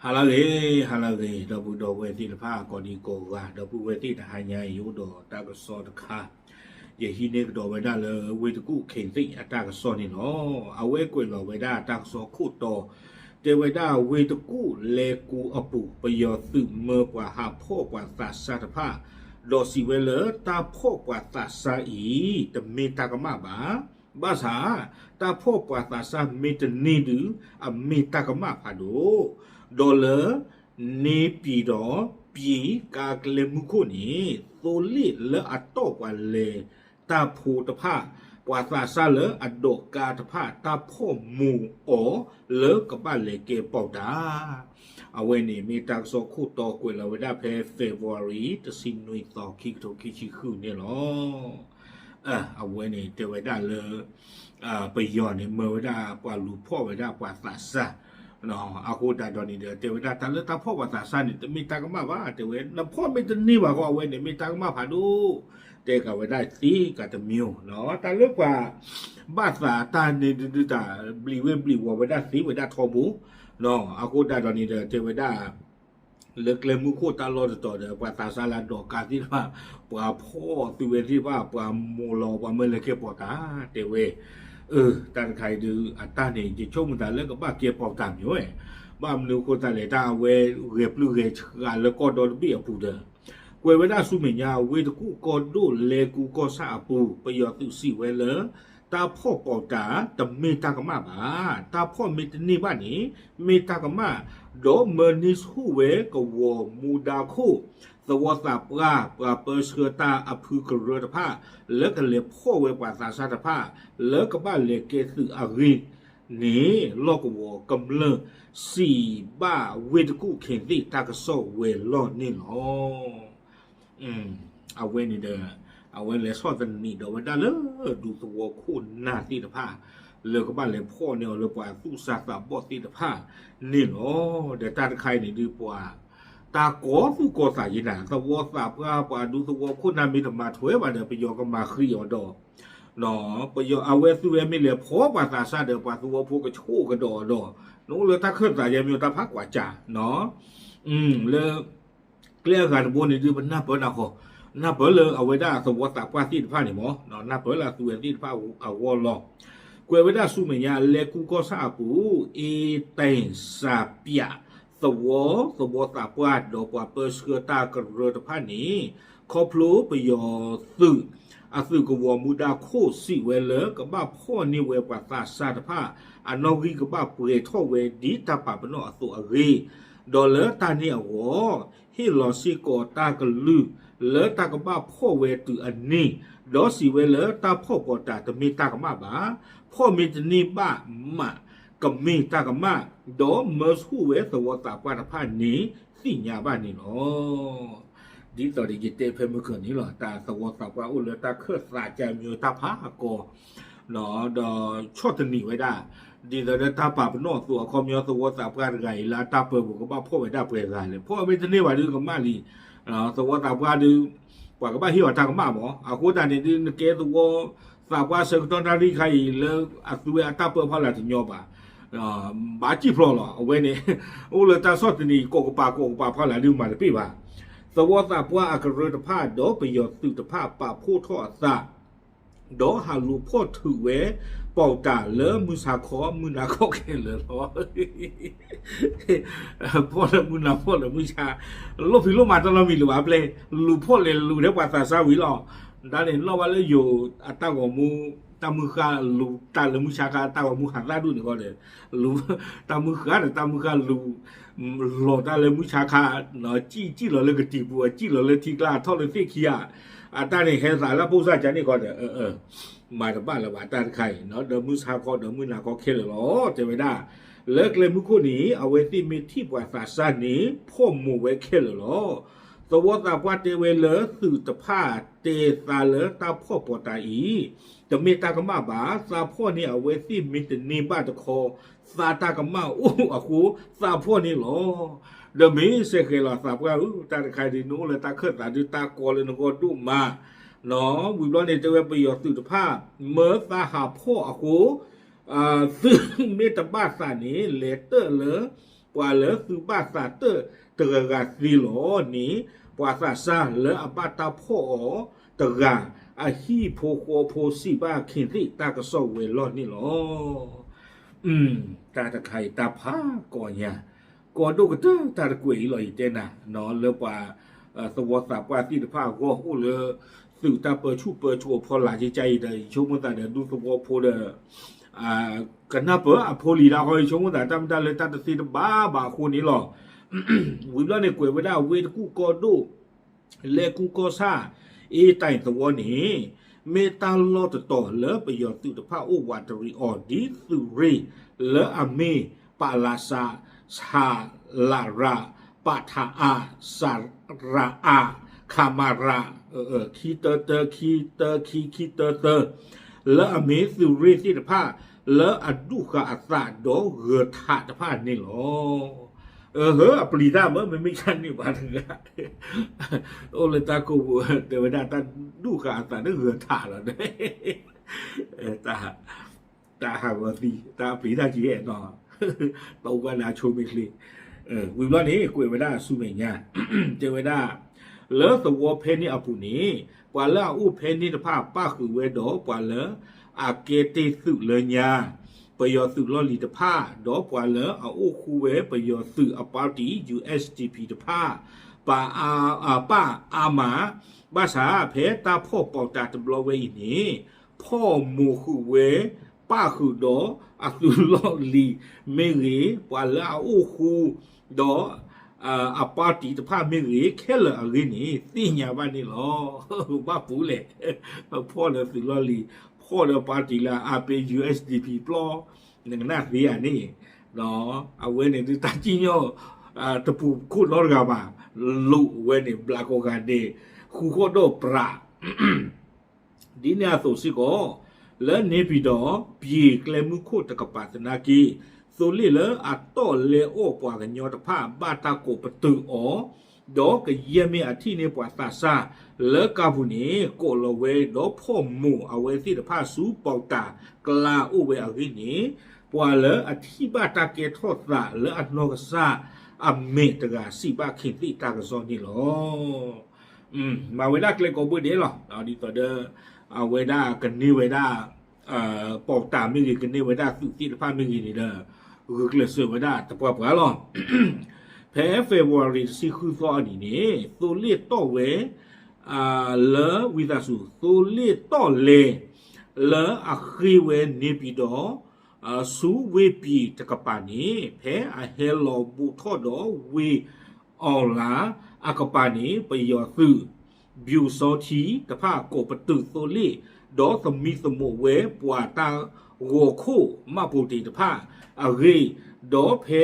ဟါလၢအဂ့ၤ, ဟါလၢအဂ့ၤ, ဒီပုၢ်ဒီဝဲၢ်သ့ၣ်တဖၣ် ကိးဒံကိးဂၤ, ဒီပုၢ်ဝဲၢ်သ့ၣ်တဟါညါအံၤ ယအိၣ်ဒီးတၢ်ကစီၣ်တခါ, ယဟံးန့ၢ်ကဒီးဝဲဒၣ်လၢ ဝ့ၢ်တကူၣ်ခ့ၣ်သ့ၣ်အတၢ်ကစီၣ်န့ၣ်လီၤ. အဝဲကွဲးလီၤဝဲဒၣ်တၢ်ကစီၣ်ခိၣ်တီ, တဲဝဲဒၣ်ဝ့ၢ်တကူၣ်လဲၤကူအပူၤ ပယီၤသုးမၢပှၤဟးဖီၣ်ပှၤသးစၢ်တဖၣ်, ဒီးစံးဝဲလၢတၢ်ဖီၣ်ပှၤသးစၢ်အံၤ တမ့ၢ်တၢ်ကမၣ်ဘၣ်. ဘၣ်ဆၣ်, တၢ်ဖီၣ်ပှၤသးစၢ်မ့ၢ်တန့ၢ်ဒုး အမ့ၢ်တၢ်ကမၣ်ဖးဒိၣ်, ဒီးလၢ န့ၣ်ပံၤဒီး ပံၤကါကျဲမုၢ်ခိၣ်န့ၣ် သိလ့ၣ်လၢအတီၢ်ပှၤလဲၤတၢ်ဖိတဖၣ်, ပှၤသးစၢ်လၢအဒိးကါတဖၣ် တၢ်ဖီၣ်မိၢ်အီၤလၢကဘၣ်လဲၤကဲပီၣ်တၢ် အဝဲန့ၣ်မ့ၢ်တၢ်ကစီၣ်ခိၣ်တီကွဲးလီၤဝဲဒၣ်ဖဲ February တဆံနွံသီ ခံကထိခံဆံဃုန့ၣ်လီၤ. အဝဲန့ၣ်တဲဝဲဒၣ်လၢ ပယီၤန့ၣ် မၢဝဲဒၣ်ပှၤလူၤဖီၣ်ဝဲဒၣ်ပှၤသးစၢ်, အဃိသတးဒီးန့ၣ်ဒီး တဲဝဲဒၣ်တၢ်လၢတၢ်ဖီၣ်ပှၤသးစၢ်န့ၣ် တမ့ၢ်တၢ်ကမၣ်ဘၣ်, တဲဝဲ နဖီၣ်မ့ၢ်တန့ၢ်ဘၣ်ဃီ အဝဲန့ၣ်မ့ၢ်တၢ်ကမၣ်ဖးဒိၣ်, တဲကးဝဲဒၣ်သ့ကးတမံၤ, တၢ်လၢပှၤဘၣ်သးတၢ်န့ၣ်ဒုးတၢ် ဘျံးဝဲဘျံးဝီၤဝဲဒၣ်သ့ဝဲဒၣ်ထီဘိ, အဃိသတးဒီးန့ၣ်ဒီး တဲဝဲဒၣ် လၢကျဲမုၢ်ခိၣ်တၢ်လီၢ်တတီၤဒီး ပှၤသးစၢ်လၢအဒိးကါသ့ၣ်တဖၣ် ပှၤဖီၣ်သုဝဲသ့ၣ်တဖၣ် ပှၤမိၢ်လီၤပှၤမၢလဲၤကဲပီၣ်တၢ် တဲဝဲ, အၢ တၢ်တခါအံၤဒုး အတၢ်န့ၣ် ယဆိကမိၣ်သးလၢကဘၣ်ကဲပီၣ်တၢ်မ့ၢ်ဝဲ, ဘၣ်မနုၤအဃိသတးလဲၣ် တၢ်အဝဲဂဲၤပျုၢ်ဂဲၤဆှးလၢကီၢ်ဒီတဘ့ၣ်အပူၤဒီး ကွဲးဝဲဒၣ်ဆူမဲာ်ညါ ဝ့ၢ်တကူၣ်ကီၢ်ဒိၣ်လဲၤကူကီၢ်ဆၣ်အပူၤ ပယီၤသုးစံးဝဲလၢ တၢ်ဖီၣ်ပီၣ်တၢ် တမ့ၢ်တၢ်ကမၣ်ဘၣ်, တၢ်ဖီၣ်မ့ၢ်တန့ၢ်ဘၣ်န့ၣ် မ့ၢ်တၢ်ကမၣ်, ဒီးမၢန့ၢ်ဆူၣ်ဝဲကဝီၤမူဒါခိၣ် သဝီသးပှၢ် ပှၤပၢဆှၢတၢ်အဖုကရၢတဖၣ် လၢကလဲၤဖီၣ်ဝဲပှၤသးစၢ်တဖၣ် လၢကဘၣ်လဲၤကဲသုးအဂ့ၢ်န့ၣ် လီၢ်ကဝီၤကမျၢၢ်စံးဘၣ်ဝ့ၢ်တကူၣ်ခ့ၣ်သ့ၣ်တၢ်ကစီၣ်ဝဲၤလီၢ်န့ၣ်လီၤ. အဝဲန့ၣ်ဒီး အဝဲလဲၤဆီၣ်သနံးဒီးဝဲဒၣ်လၢ ဒူသဝီခိၣ်နၢ်သ့ၣ်တဖၣ် လၢကဘၣ်လဲၤဖီၣ်န့ၢ်အီၤလၢပှၤသူၣ်စၢ်သးဘီၣ်သ့ၣ်တဖၣ်န့ၣ်လီၤ. ဒီးတၢ်တခါအံၤန့ၣ်ဒုးပှၤ တၢ်ကီသူၣ်ကီသးယဲနၤ သဝီသးပှၢ် ပှၤဒူသဝီခိၣ်နၢ်မ့ၢ်တမၤထွဲဘၣ်ဒီး ပယီၤကမၤဃံးအီၤဒီး ပယီၤအဝဲသုဝဲမ့ၢ်လဲၤဖီၣ်ပှၤသးစၢ်ဒီး ပှၤသဝီဖိကဆိၣ်ကဒီးဒီး နအိၣ်လၢတၢ်ခၢၣ်သးယဲမ့ၢ်တၢ်ဖးကွၢ်စၢ် လၢ ကျဲအဂၤတဘိန့ၣ်ဒုး ပနၢ်ပၢၢ်နၤဃီ, နၢ်ပၢၢ်လၢအဝဲဒၣ်သဝီသးပှၢ်သ့ၣ်တဖၣ်န့ၣ်မ့ၢ် နၢ်ပၢၢ်လၢအသုဝဲသ့ၣ်တဖၣ်အဂီၢ်လီၤ. ကွဲးဝဲဒၣ်ဆူမဲာ်ညါ လဲၤကူကီၢ်ဆၣ်အပူၤ အ့တ့ၢ်စၢ်ပၠး သဝီ သဝီသးပှၢ်ဒီးပှၤပၢဆှၢတၢ်ကရၢတဖၣ်န့ၣ် ခီဖျိပယီၤသုး အသုးကဝီၤမူဒါခိၣ်စံးဝဲလၢ ကဘၣ်ဖီၣ်န့ၢ်ဝဲပှၤသးစၢ်တဖၣ် အနီၣ်ဂံၢ်ကဘၣ်ပှဲၤထီၣ်ဝဲဒ်တၢ်ပာ်ပနီၣ်အသိးအဂ့ၢ်, ဒီးလၢတၢ်န့ၣ်အဂီၢ် ဟ့ၣ်လီၤစ့ၢ်ကီးတၢ်ကလုၢ် လၢတၢ်ကဘၣ်ဖီၣ်ဝဲတုၤအန့ၢ်, ဒီးစံးဝဲလၢတၢ်ဖီၣ်ပီၣ်တၢ်တမ့ၢ်တၢ်ကမၣ်ဘၣ်, ဖီၣ်မ့ၢ်တန့ၢ်ဘၣ်မး ကမ့ၢ်တၢ်ကမၣ်, ဒီးမၢဆူၣ်ဝဲသဝီသးပှၢ်တဖၣ်န့ၣ် သ့ၣ်ညါဘၣ်န့ၣ်လီၤ. ဒ်သိးဒီးယတဲဖဲမုၢ်ခၢၣ်န့ၣ်လီၤ တၢ်သဝီသးပှၢ်အိၣ်လၢတၢ်ခၢၣ်သးကမံၤတၢ်ဖးကီ ဒီးဆီၣ်သနံးဝဲဒၣ် ဒ်သိးဒီးတၢ်ပာ်ပနီၣ်အသိးအခီပညီ သဝီသးပှၢ်တဂၤအံၤ လၢအတၢ်ပၢပူၤကဘၣ်ဖီၣ်ဝဲဒၣ်ပှဲၤဂၤလဲၣ်, ဖီၣ်မ့ၢ်တန့ၢ်ဘၣ်ဒုးကမၣ်လံ, သဝီသးပှၢ်ဒုး ပှၤကဘၣ်ဟ့ၣ်အီၤတၢ်ကမၣ်မး, အဃိသတးန့ၣ်ဒုး နကဲသဝီသးပှၢ်ဆၢကတီၢ်နၣ်ရံၣ်ခါအံၤ လၢအသုဝဲအတၢ်ပၢဖီလာ်တညီဘၣ် ဘၣ်စံၣ်ဖျိးလီၤ အဝဲန့ၣ် အိၣ်လၢတၢ်ဆီၣ်သနံး ကိးကပၤကိးကပၤဖီလာ်ဒုးမၤတပ့ၢ်ဘၣ်. သဝီသးပှၢ်အကရၢတဖၣ် ဒီးပယီၤသုးတဖၣ် ပာ်ဖှိၣ်ထီၣ်အသး ဒီးဟးလူၤဖီၣ်ထုးဝဲ ပီၣ်တၢ်လၢမုၢ်ဆါခီ မုၢ်နၤခီခဲလၢာ်လီၤ. ဖီၣ်လၢမုၢ်နၤဖီၣ်လၢမုၢ်ဆါ, လိၣ်ဖံးလိၣ်မၤတၢ်နီတမံၤလၢၤဘၣ် ပျဲ လူၤဖီၣ်လဲၤလူၤထဲပှၤသးစၢ်ဝံၤလီၤ. တၢ်န့ၣ်နီၣ်ဘၣ်လၢယိၤအတၢ်ဂီၤမူ တၢ်မုၢ်ဃၢ်လူၤတၢ်လၢမုၢ်ဆါခါ တၢ်ဂီၤမူဟးသၣ်ဒူၣ်န့ၣ်ဃီဒီး လူၤ တၢ်မုၢ်ဃၢ်ဒီးတၢ်မုၢ်ဃၢ်လူၤ လီၤတၢ်လၢမုၢ်ဆါခါ စံၣ်စံၣ်လီၤလၢကတံၤပူၤ အစံၣ်လီၤလၢထံကျါ အထီၣ်လၢသ့ၣ်ခံဂၤ အတၢ်န့ၣ်ဟဲသးလၢဖိစၢ်ကန့ၣ်ဃီဒီး မၤတဘၣ်လၢၤဘၣ်တၢ်တခါအံၤ ဒီးမုၢ်ဆါခီဒီးမုၢ်နၤခီခဲလၢာ်လီၤ တဲဝဲဒၣ်. လၢကျဲမုၢ်ခိၣ်န့ၣ် အဝဲသ့ၣ်မ့ၢ်ထံၣ်ပှၤသးစၢ်န့ၣ် ဖီၣ်မိၢ်ဝဲခဲလၢာ်လီၤ. သဝီသးပှၢ်တဲဝဲလၢသုးတဖၣ်တဲသးလၢတၢ်ဖီၣ်ပီၣ်တၢ်အံၤ တမ့ၢ်တၢ်ကမၣ်ဘၣ်, သးဖီၣ်န့ၢ်အဝဲသ့ၣ်မ့ၢ်တန့ၢ်ဘၣ်တခီ သးတၢ်ကမၣ်အိၣ်အဃိ သးဖီၣ်န့ၢ်လီၤ. ဒီးမ့ၢ်စဲဃဲၤလီၤသးပှၢ်ဧၢ, တၢ်တခါဒုး နအိၣ်လၢတၢ်ခၢၣ်သးဒုး တၢ်ကီလၢနဂီၢ်ဒိၣ်မး, ဝံၤဘျီန့ၣ်တဲဝဲပယီၤသုးတဖၣ် မၢသးဟးဖီၣ်အဃိ သုးမ့ၢ်တဘၣ်သးန့ၣ် လဲၤတၢၢ်လၢ ပှၤလၢသုဘၣ်သးတၢၢ်တဂၤဂၤသ့လီၤန့ၣ်, ပှၤသးစၢ်လၢအဘၣ်တၢ်ဖီၣ်အီၤတဂၤ အဟံၣ်ဖိဃီဖိစံးဘၣ်ခ့သ့ၣ်တၢ်ကစီၣ်ဝဲလီၢ်န့ၣ်လီၤ. တၢ်တခါအံၤတၢ်ဖးကီညါ, ကီဒိၣ်ကတၢၢ်တၢ်တကွဲးအံၤလီၤ ယတဲနၤ, လၢပှၤ သဝီသးပှၢ်သ့ၣ်တဖၣ်အဂီၢ်အိၣ်လၢ သုးတၢ်ပၢဆူၣ်ပၢစိးအဖီလာ်ကကါအံၤဒီး ယဆိကမိၣ်သးဒီးဒူသဝီဖိဒီး ကနၢ်ပၢၢ်အဖိလံၤဒၣ်ဃီ ယဆိကမိၣ်သးတၢ်မ့ၢ်တၢ်လၢတၢ်တသ့တဘၣ်ဘၣ်အဃိန့ၣ်လီၤ. ဝံၤဘျီန့ၣ် ကွဲးဝဲဒၣ်ဝ့ၢ်တကူၣ်ကီၢ်ဒိၣ် လဲၤကူကီၢ်ဆၣ် အ့တၢ်သဝီန့ၣ် မ့ၢ်တၢ်လီၢ်တတီၤလၢပယီၤသုးတဖၣ်အိၣ်ဝးတရံးအီၤ ဒ်သုးရ့ၣ်လၢအမ့ၢ် ပလစ, ဆလရ, ပထအ, စရအ, ခမရ, ခံတၢတၢ ခံတၢခံ ခံတၢတၢ လၢအမ့ၢ်သုးရ့ၣ်သ့ၣ်တဖၣ် လၢအဒူၣ်ဃာ်အသးဒီးဂၢၤထးတဖၣ်န့ၣ်လီၤ. အဟၢ အပျံၤတၢ်မ့ၢ် မ့မ့ၢ်တၢ်န့ၢ်ဘၣ်တဂၤ အိၣ်လၢတၢ်ကိးပူၤ တဲဝဲဒၣ်တၢ်ဒူၣ်ဃာ်အသးဒီးဂၢၤထးလီၤ. တၢ်ဟးဂီၤသံ တၢ်ပျံၤတၢ်ကံအဲၣ်နီၤ ပှၤနါဆိမ့ၢ်ချ့ ဝံၤဘျီန့ၣ် ကွဲးဝဲဒၣ်ဆူမဲာ်ညါ တဲဝဲဒၣ် လၢသဝီဖဲန့ၣ်အပူၤန့ၣ် ပှၤလၢအအိၣ်ဖဲန့ၣ်တဖၣ်ပၣ်ဃုာ်ဝဲဒီးပှၤလၢအကဲတ့ၢ်သုးလၢညါ ပယီၤသုးလီၢ်လံၤတဖၣ် ဒီးပှၤလၢအအိၣ်ဃူဝဲပယီၤသုးအပၣ်တံၣ် ယူၣ်အဲၣ်ၡ်တီၣ်ပံၣ် တဖၣ် ပာ်အါမး ဘၣ်ဆၣ်ဖဲတၢ်ဖီၣ်ပီးတၢ်တဘျီဝဲအံၤန့ၣ် ဖီၣ်မိၢ်ဃုာ်ဝဲ ပၣ်ဃုာ်ဒီးအသုးလီၢ်လံၤမ့ၢ်ဂ့ၤ ပှၤလၢအအိၣ်ဃူ ဒီး အပၣ်တံၣ်တဖၣ်မ့ၢ်ဂ့ၤ ခဲလၢာ်အဂ့ၢ်န့ၣ် သ့ၣ်ညါဘၣ်န့ၣ်လီၤ. ဘၣ်ပူၤလဲၣ် ဖီၣ်ဒီးသုးလီၢ်လံၤ ဖီၣ်ဒီးပၣ်တံၣ်လၢအပ့ၤ ယူၣ်အဲၣ်ၡ်တီၣ်ပံၣ် ပျီ နကနၣ်သ့ဧါန့ၣ် အဝဲန့ၣ်ဒုးတၢ်စံၣ်ညီၣ် တပူၤခိၣ်နီတဂၤဘၣ် လိာ်ဝဲန့ၣ် ဘျးကိးဂၤဒဲး ဃူဃီၣ်ဒီးပြး ဒ်န့ၣ်အသိးစ့ၢ်ကီး လၢန့ၣ်ပံၤဒီး ပျ့ၤကျဲမုၢ်ခိၣ်တကပၤသနာ်က့ သိလ့ၣ်လၢအတီၢ်လဲအီၣ်ပှၤကညီတဖၣ် ဘၣ်တၢ်ကိးပတုာ်အီၤ ဒီးကယဲၢ်မ့ၢ်အထံၣ်န့ၢ်ပှၤသးစၢ်လၢကါပူၤန့ၣ် ကိးလီၤဝဲဒီးဖီၣ်မိၢ်အဝဲသ့ၣ်တဖၣ်ဆူပီးတၢ်ကျါအိၣ်ဝဲအဂ့ၢ်န့ၣ် ပှၤလၢအထံၣ်ဘၣ်တၢ်ကဲထီၣ်သးလၢအနီၢ်ကစၢ်အမဲာ်တဂၤစံးဘၣ်ခ့သ့ၣ်တၢ်ကစီၣ်န့ၣ်လီၤ. မၤဝဲဒၣ်ကျဲကိးဘိဒဲးလီၤ. ဒ်သိးဒီး အဝဲဒၣ်ကန့ၢ်ဝဲဒၣ် ပီးတၢ်မ့ၢ်ဂ့ၤ ကန့ၢ်ဝဲဒၣ်သုးသ့ၣ်တဖၣ်မ့ၢ်ဂ့ၤန့ၣ်ဒီး ဂုာ်ကျဲးစၢးဝဲဒၣ်သပှၢ်ပှၢ်လီၤ. ဖဲ February တဆံဃုသီအနံၤန့ၣ် သိလ့ၣ်တီၢ်ဝဲ လၢဝံသးစူၤ သိလ့ၣ်တီၢ်လဲ လၢအဃ့ဝဲန့ၣ်ပံၤဒီး ဆူဝ့ၢ်ပျ့ၤတကပၤန့ၣ် ဖဲအဟဲလီၤဘူးထီၣ်ဒီးဝ့ၢ်အီၣ်လၤအကပၤန့ၣ် ပယီၤသုး ပျူစောထီး တဖၣ်ကိးပတုာ်သိလ့ၣ် ဒီးသမံသမိးဝဲပှၤတၢ်ဂီၤခိၣ် မှတ်ပုံတင် တဖၣ်အဂ့ၢ်, ဒီးဖဲ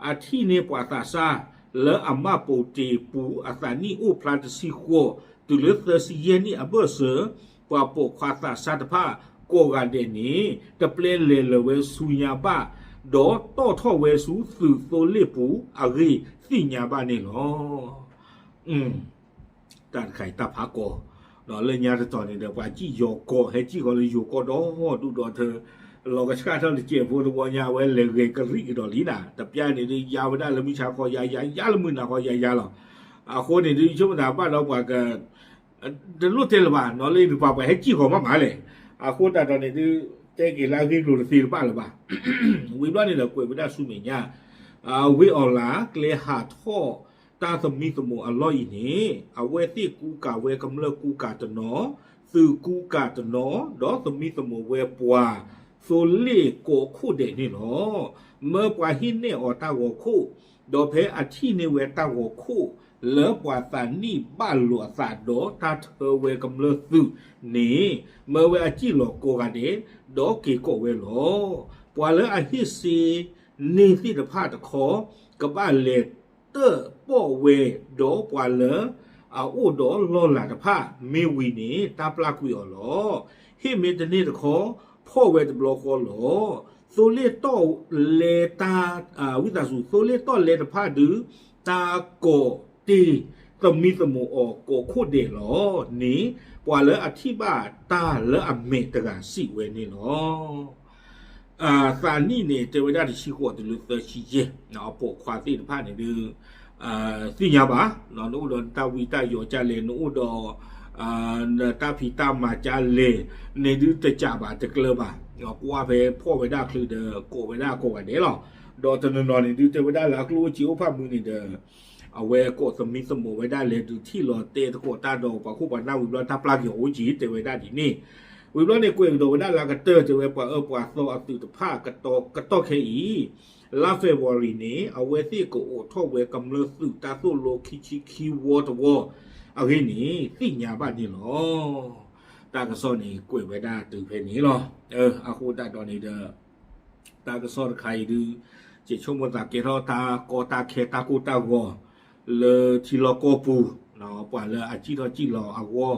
အထံၣ်န့ၢ်ပှၤသးစၢ်လၢအမှတ်ပုံတင်ပူၤ အသးနံၣ်အိၣ်ဖျါတဆံဃိး တုၤလၢသၢဆံယဲၢ်နံၣ်အဘၢၣ်စၢၤ ပှၤပိာ်ခွါသးစၢ်တဖၣ်ကိးဂၤဒဲးန့ၣ် တပျဲလဲၤလၢၤဝဲဆူညါဘၣ်, ဒီးတီၣ်ထီၣ်ဝဲဆူသုးသိလ့ၣ်ပူၤအဂ့ၢ်သ့ၣ်ညါဘၣ်န့ၣ်လီၤ. တၢ်တခါအံၤတၢ်ဖးကီ, ဒီးလၢညါတတီၤန့ၣ်ဒီး ပှၤစံၣ်ယီၤကီၢ် ဟဲစံၣ်ဃီလၢယိၤကီၢ်ဒီဒူၣ်ဒီးထၢ လီၤကဆှၣ်ထီၣ်တစဲးဖိတဝီညါ အဝဲလဲၤဂဲၤကရံၣ်ကဒီးလံနၤ, တပျၢ်န့ၣ်ဒုး ယါဝဲဒၣ်လၢမုၢ်ဆါခီယါယါ ယါလၢမုၢ်နၤခီယါယါလီၤ. အဃိန့ၣ်ဒုး ယဆိကမိၣ်သးဘၣ်ဒီးပှၤက တလိၣ်တဲလၢၤဘၣ်နီၤ လၢယတပာ်ပှၤဟဲစံၣ်ဃီၤမးမးလဲၣ်. အဃိသတးဒီးန့ၣ်ဒုး တဲက့ၤလၢအဂ့ၢ်ကျိၤတသ့တဘၣ်လၢၤဘၣ်. ဝံၤဘျီန့ၣ်ဒီးကွဲးဝဲဒၣ်ဆူမဲာ်ညါ ဝ့ၢ်အီၣ်လၤ ကျဲဟးထီၣ်တၢ်သမံသမိးအလီၢ်အံၤန့ၣ် အဝဲသ့ၣ်ကူကၤဝဲကမျၢၢ်ကူကၤတနီၤ, သုးကူကၤတနီၤ, ဒီးသမံသမိးဝဲပှၤသိလ့ၣ်ကိးခိၣ်ဒဲးန့ၣ်လီၤ. မၢပှၤဟ့ၣ်နဲၣ်အီၤတၢ်ဂီၤခိၣ်, ဒီးဖဲအထံၣ်န့ၢ်ဝဲတၢ်ဂီၤခိၣ် လၢပှၤသးနံၣ်ဘၣ်လိာ်အသးဒီးတၢ်ထၢဝဲကမျၢၢ်သုးန့ၣ် မၢဝဲအစံၣ်လီၤကိးဂၤဒဲး ဒီးက့ၤကိးဝဲလီၤ. ပှၤလၢအဟ့ၣ်စ့န့ၢ်သ့ၣ်တဖၣ်တခီ ကဘၣ်လဲၤတၢၣ်ပီၣ်ဝဲ ဒီးပှၤလၢအအိၣ်ဒီးလီၢ်လၤတဖၣ် မ့ၢ်ဝံၤန့ၣ် တၢ်ပျၢ်ကွံာ်အီၤလီၤ. ဟ့ၣ်မ့ၢ်တန့ၢ်တခီ ဖီၣ်ဝဲတဘျီဃီလီၤ. သိလ့ၣ်တီၣ်လဲတၢ် ဝံသးစူၤ သိလ့ၣ်တီၣ်လဲတဖၣ်ဒုး တၢ်ကိးတ့ၢ် သမံသမိးအီၤကိးခိၣ်ဒဲးလီၤန့ၣ် ပှၤလၢအထံၣ်ဘၣ်တၢ်လၢအမဲာ်တဂၤစံးဝဲန့ၣ်လီၤ. သးနံၣ်န့ၣ် တဲဝဲဒၣ်တဆံဃိးတုၤလၢသၢဆံယဲၢ်, အပိာ်ခွါသ့ၣ်တဖၣ်န့ၣ်ဒုး သ့ၣ်ညါဘၣ်, နအိၣ်ဒီးနတၢ်ဝံတၢ်ယိးကလဲၣ်, နအိၣ်ဒီး နတၢ်ဖံးတၢ်မၤကလဲၣ်န့ၣ်ဒုး တစးဘၣ်တကျၢၤဘၣ်, ကွၢ်ဖဲဖီၣ်ဝဲဒၣ်ချုးဒီး ကိးဝဲဒၣ်ကိးဂၤဒဲးလီၤ. ဒီးတနီၤနီၤန့ၣ်ဒုး တဲဝဲဒၣ်လၢအကျိၣ်အိၣ်စ့အိၣ်ဖးမုၢ်န့ၣ်ဒီး အဝဲကိးသမံသမိးဝဲဒၣ်လဲၤဒုးထံၣ်လီၤတဲသကိးတၢ်ဒီးပှၤခိၣ်ပှၤနၢ်ဝံၤဘျီ တၢ်ပျၢ်က့ၤအီၤအိၣ်က့ၤ တဲဝဲဒၣ်ဒ်န့ၣ်. ဝံၤဘျီန့ၣ် ကွဲးကဒီးဝဲဒၣ်လၢအကတၢၢ် တဲဝဲပှၤအၢပှၤသီအသုးတဖၣ် ကတီၢ်ခဲအံၤ လါ February န့ၣ် အဝဲသ့ၣ်ကအိးထီၣ်ဝဲကမျၢၢ်သုးတၢ်သိၣ်လိခံဆံခံဝီတဝီအဂ့ၢ်န့ၣ် သ့ၣ်ညါဘၣ်န့ၣ်လီၤ. တၢ်ကစီၣ်န့ၣ် ကွဲးဝဲဒၣ်တုၤဖဲန့ၣ်လီၤ. အဃိသတးဒီးန့ၣ်ဒီး တၢ်ကစီၣ်တခါအံၤဒုး ကဲဆိကမိၣ်သးကဲထီၣ်တၢ်ကီတၢ်ခဲတၢ်ကိၢ်တၢ်ဂီၤ လၢထံလီၢ်ကီၢ်ပူၤ, ပှၤလၢအစံၣ်ထီၣ်စံၣ်လီၤအဂီၢ်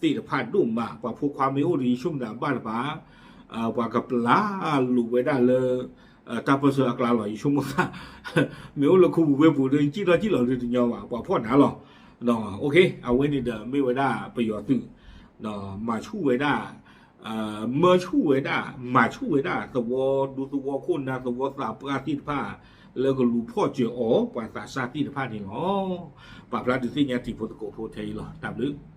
သ့ၣ်တဖၣ်ဒိၣ်မး, ပှၤဖိခွါမ့ၢ်အိၣ်ဒီးယဆိကမိၣ်သးဘၣ်တဘၣ်, ပှၤကပျၢ်လိာ်ဝဲဒၣ်လၢ တၢ်ပၢၢ်ဆၢအကျါလီၤ ယဆိကမိၣ်သး, မ့ၢ်အိၣ်လၢခူပူၤဝ့ၢ်ပူၤဒီး စံၣ်ထီၣ်စံၣ်လီၤဒုးတညီဘၣ် ပှၤဖီၣ်နၤလီၤ. အဝဲန့ၣ်ဒီး မ့ၢ်ဝဲဒၣ်ပယီၤသုး မၤဆူၣ်ဝဲဒၣ် မၢဆူၣ်ဝဲဒၣ် မၤဆူၣ်ဝဲဒၣ် သဝီဒူသဝီခိၣ်နၢ်သဝီသးပှၢ်သ့ၣ်တဖၣ် လၢကလူၤဖီၣ်စၢၤအီၤ ပှၤသးစၢ်သ့ၣ်တဖၣ်န့ၣ်လီၤ. ပာ်ဖျါဒုးသ့ၣ်ညါတံၤဖိသကိးဖိထဲအံၤလီၤ. တၢ်ဘျုး